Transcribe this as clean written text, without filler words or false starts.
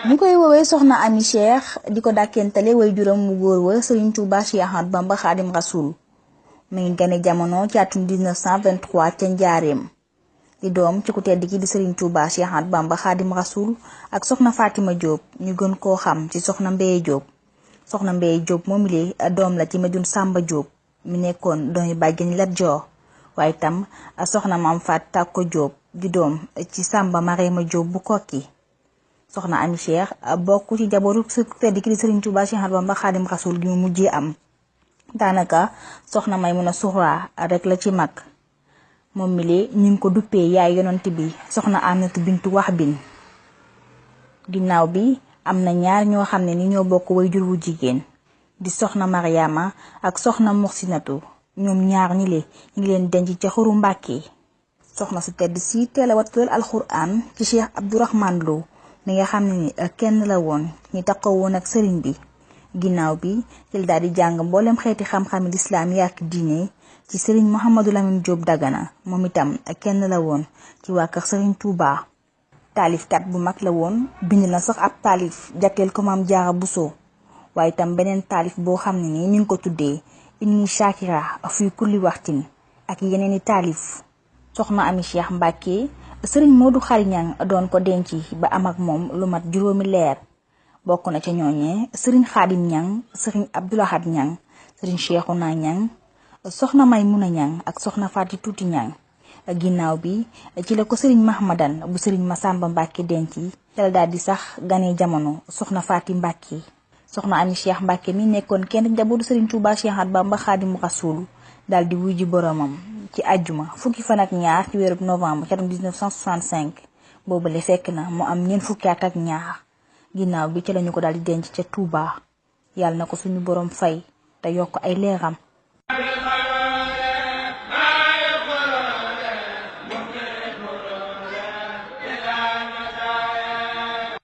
ñu koy woowee soxna Ami Cheikh di ko dàkkentale way juram mu góor wa Serigne Touba Cheikh Ahmadou Bamba Khadim Rasoul mi ngi gane jamono ci atum 1923 ca Njaareem di doom ci ku tedd ki di Serigne Touba Cheikh Ahmadou Bamba Khadim Rasoul ak soxna Fatima Diop ñu gën koo xam ci soxna Mbeye Diop. soxna Mbeye Diop moom li doom la ci Medoune Samba Diop mi nekkoon doomi bàjjen Lat Joor waaye itam soxna Maam Faat Takko Diop di doom ci Samba Marema Diop bu Kokki. soxna Ami Cheikh bokk ci jabootu tedd ki di Serigne Touba Cheikh Ahmadou Bamba Khadim Rasoul gi mu mujjee am daanaka soxna Maymuna Suxra rek la ci mag moom mi li ñu ngi ko duppee yaay yonent bi soxna Aminatu bintu Wahbin. ginnaaw bi am na ñaar ñoo xam ne ni ñoo bokk way jur wu jigéen di soxna Mariama ak soxna Muxsinatu ñoom ñaar ñi le ñu ngi leen denc ca Xuru Mbàkke. soxna su tedd si teel a wattul alxuraan ci Cheikh Abdourahmane Lo mi nga xam ne ni kenn la woon ñi taxaw woon ak sëriñ bi. ginnaaw bi ci daal di jàng mboolem xeeti xam-xami lislaam yi ak diine ci sëriñ Mouhamadou Lamine Diop Dagana moom itam kenn la woon ci waa kër sëriñ Touba. taalifkat bu mag la woon bind na sax ab taalif jagleel ko Maam Jaara Buso waaye itam beneen taalif boo xam ne ni ñu ngi ko tuddee inni shakira fi kulli waxtin ak yeneeni taalif. soxna Ami Cheikh Mbàkke sëriñ Modou Khary Niang doon ko denc ba am ak moom lu mat juróomi leer bokk na ca ñooñee sëriñ Khadim Niang sëriñ Abdoulahad Niang sëriñ Cheikhouna Niang soxna Maymuna Niang ak soxna Faati Tuuti Niang. ginnaaw bi ci la ko sëriñ Mahmadan bu sëriñ Masamba Mbàkke denc te la daal di sax gane jamono soxna Faati Mbàkke. soxna Ami Cheikh Mbàkke mi nekkoon kenn njabootu sëriñ Touba Cheikh Ahmadou Bamba Khadim Rasoul daal di wuy ji boromam ci àjjuma fukki fan ak ñaar ci weeru novembre ca 1965 boobule fekk na mu am ñeent fukki at ak ñaar. ginnaaw bi ci lañu ko daal di denc ca Touba yàlla na ko suñu borom fay te yokk ay leeram.